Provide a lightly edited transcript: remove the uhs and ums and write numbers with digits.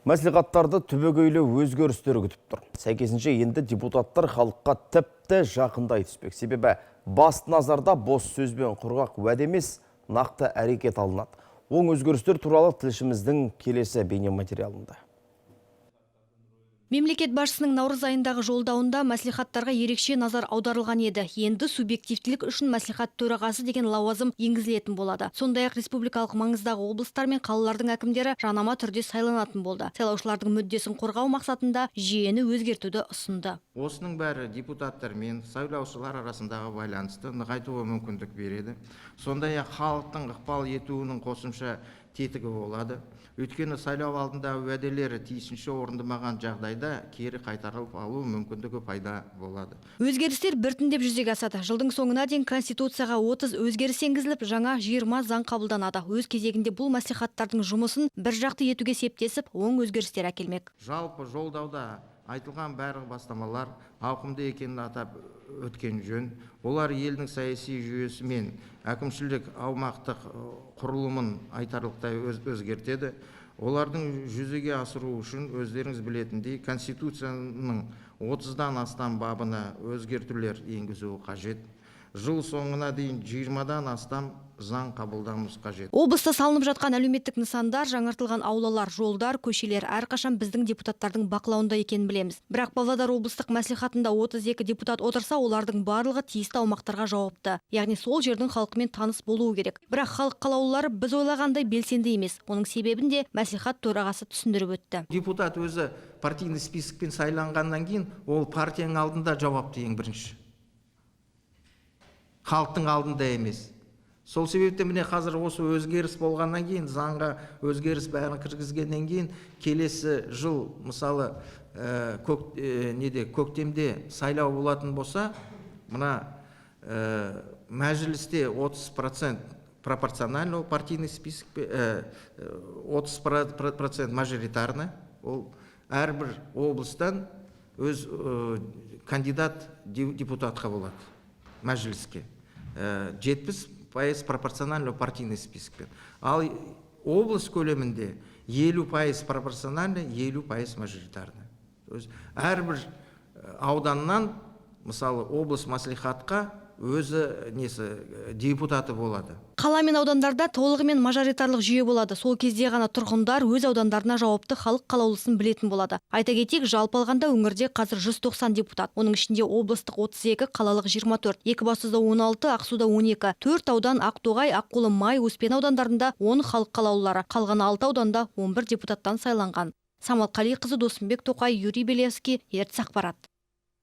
Мәслихаттарды түбегейлі өзгерістер күтіп тұр. Сәйкесінше, енді депутаттар халыққа тіпті жақындай түспек. Себебі басты назарда бос сөз бен құрғақ уәде емес, нақты әрекет алынады. Оң өзгерістер туралы тілшіміздің келесі бейнематериалында. Мемлекет басшысының наурыз айындағы жолдауында мәслихаттарға ерекше назар аударылған еді. Енді субъективтілік үшін мәслихат төрағасы деген лауазым енгізілетін болады. Сондай-ақ республикалық маңыздағы облыстар мен қалалардың әкімдері жанама түрде сайланатын болды. Сайлаушылардың мүддесін қорғау мақсатында жүйені өзгертуді ұсынды. Осының бәрі депутаттар мен сайлаушылар арасындағы байланысты нығайтуға мүмкіндік береді. Сондай-ақ халықтың ықпал етуінің қосымша тетігі болады. Өйткені сайлау алдындағы уәделері тиісінше орындамаған жағдайда кері қайтарылып алу мүмкіндігі пайда болады. Өзгерістер біртіндеп жүзеге асады. Жылдың соңына дейін Конституцияға 30 өзгеріс енгізіліп, жаңа 20 заң қабылданады. Өз кезегінде бұл мәслихаттардың жұмысын бір жақты етуге септесіп, оң өзгерістер әкелмек. Жалпы, жолдауда айтылған барлық бастамалар ауқымды екенін атап өткен жөн. Олар елдің саяси жүйесі мен әкімшілік аумақтық құрылымын айтарлықтай өзгертеді. Олардың жүзеге асыру үшін, өздеріңіз білетіндей, Конституцияның 30-дан астам бабына өзгертулер енгізу қажет. Жыл соңына дейін 20-дан астам заң қабылдауымыз қажет. Облыста салынып жатқан әлеуметтік нысандар, жаңартылған аулалар, жолдар, көшелер әрқашан біздің депутаттардың бақылауында екенін білеміз. Бірақ Павлодар облыстық мәслихатында 32 депутат отырса, олардың барлығы тиісті аумақтарға жауапты. Яғни сол жердің халқымен таныс болуы керек. Бірақ халық қалаулылары біз ойлағандай белсенді емес. Оның себебін де мәслихат төрағасы түсіндіріп өтті. Депутат өзі партийный список пен сайланғаннан кейін, ол партияның алдында жауапты ең бірінші, халықтың алдында емес. Сол себептен, міне, қазір осы өзгеріс болғаннан кейін, заңға өзгеріс бәрін кіргізгеннен кейін, келесі жыл, мысалы, көк, неде, көктемде сайлау болатын болса, мына мәжілісте 30% пропорциональный партийный список, 30% мажоритарный. Ол әрбір облыстан өз кандидат депутатқа болады мәжіліске, 70% пропорциональный партийный список пен, ал облыс көлемінде 50% пропорциональный, 50% мажоритарный. То есть әрбір ауданнан, мысалы, облыс мәслихатқа өзі несі, депутаты болады. Қала мен аудандарда толығымен мажоритарлық жүйе болады. Сол кезде ғана тұрғындар өз аудандарына жауапты халық қалаулысын білетін болады. Айта кетейік, жалпы алғанда өңірде қазір 190 депутат. Оның ішінде облыстық 32, қалалық 24, Екібастұзда 16, Ақсуда 12, төрт аудан Ақтоғай, Аққулы, Май, Успен аудандарында 10 халық қалаулылары, қалған 6 ауданда 11 депутаттан сайланған. Самал Қалиқызы, Досымбек Тоқай, Юрий Белевский, Ертіс ақпарат.